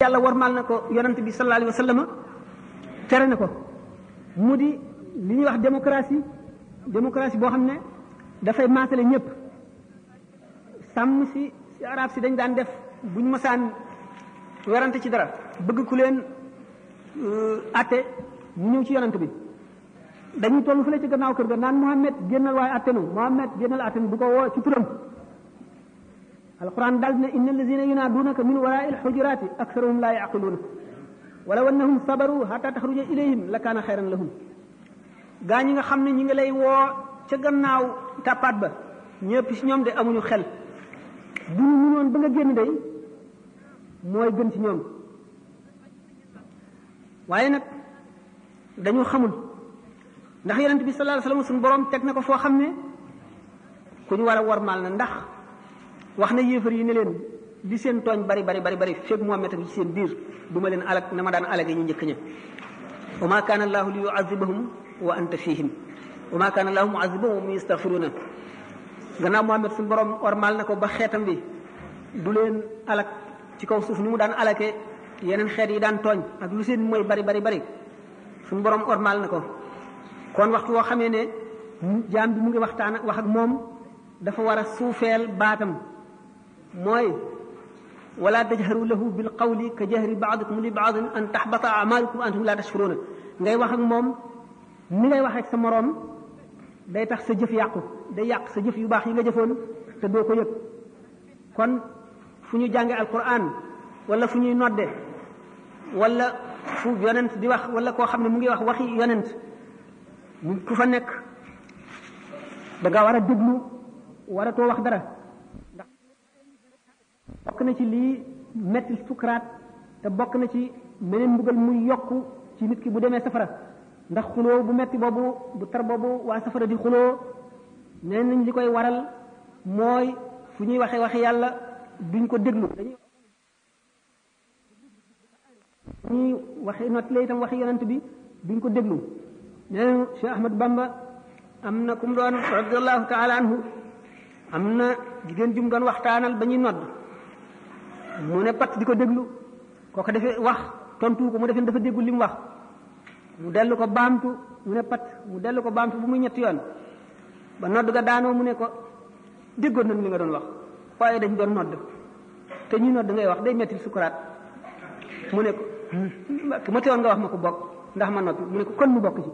yàlla warmal na ko yonent bi sallallahu alayhi wa sallam tere na ko mu di li ñuy wax démocratie boo xam ne dafay maasale ñëpp sàmm si arab si dañ daan def bu ñu masaan werante ci dara bëgg ku leen atte ñu ñëw ci yonent bi dañuy toll fële ci gannaaw kër ga naan Muhammad génnal waaye attenu Muhammad génnal attenu du ko woo ci turam alquran dal ne inna allazina yunaadunaka min waraa'il hujurati aktharuhum la yaqiluuna walaw annahum sabaru hatta taxruja ilayhim la kaana xayran lahum gaa ñi nga xam ne ñi ngi lay woo ca gannaaw tàppaat ba ñëpp ci ñoom de amuñu xel bu ñu mënoon ba nga génn day mooy gën ci ñoom waaye nag dañu xamul ndax yonent bi sallallahu alayhi wasallam suñu borom teg na ko foo xam ne ku ñu war a warmaal na ndax wax na yéefar yi ne leen li seen tooñ bari fekk Muhammad ak ci seen biir du ma leen alak na ma daan alage ñu njëkk ña wa ma kaana allahu li yu'adhibahum wa anta fihim wa ma kaana allahu mu'adhibahum wa hum yastaghfiruna gannaaw Muhammad suñu borom warmaal na ko ba xeetam bi du leen alak ci kaw suuf ni mu daan alake yeneen xeet yi daan tooñ ak lu seen mooy bari suñu borom warmaal na ko kon waxtu woo xamee ne jaam bi mu ngi waxtaan wax ak moom dafa war a suufeel baatam mooy wala tajharu lahu bil qawli ka jahri ba'dikum li ba'din an tahbata a'malukum wa antum la tashkuruna ngay wax ak moom ni ngay wax ak sa moroom day tax sa jëf yàqu day yàq sa jëf yu baax yi nga jëfoon te doo ko yëg kon fu ñu jànge alquran wala fu ñuy nodde wala fu yonent di wax wala koo xam ne mu ngi wax waxi yonent ku fa nekk da nga war a déglu waratoo wax dara ndax bokk na ci lii metti sukuraat te bokk na ci meneen mbugal muy yokku ci nit ki bu demee safara ndax xuloo bu metti boobu bu tar boobu waa safara di xuloo nee nañ li koy waral mooy fu ñuy waxee waxe yàlla duñ ko déglu ñuy waxe not la itam waxi yonent bi duñ ko déglu nee nañu Cheikh Ahmad Bamba am na ku mu doon radiallahu taala anhu am na jigéen ju mu doon waxtaanal ba ñuy nodd mu ne pat di ko déglu kooku defee wax tontu ko mu defee dafa déggul li mu wax mu dellu ko baamtu mu ne pat mu dellu ko baamtu bu muy ñetti yoon ba nodd ga daanoo mu ne ko déggoon nañu li nga doon wax waaye dañ doon nodd te ñuy nodd ngay wax day metti sukuraat mu ne ko ma teewoon nga wax ma ko bokk ndax ma noppi mu ne ko kon mu bokk ci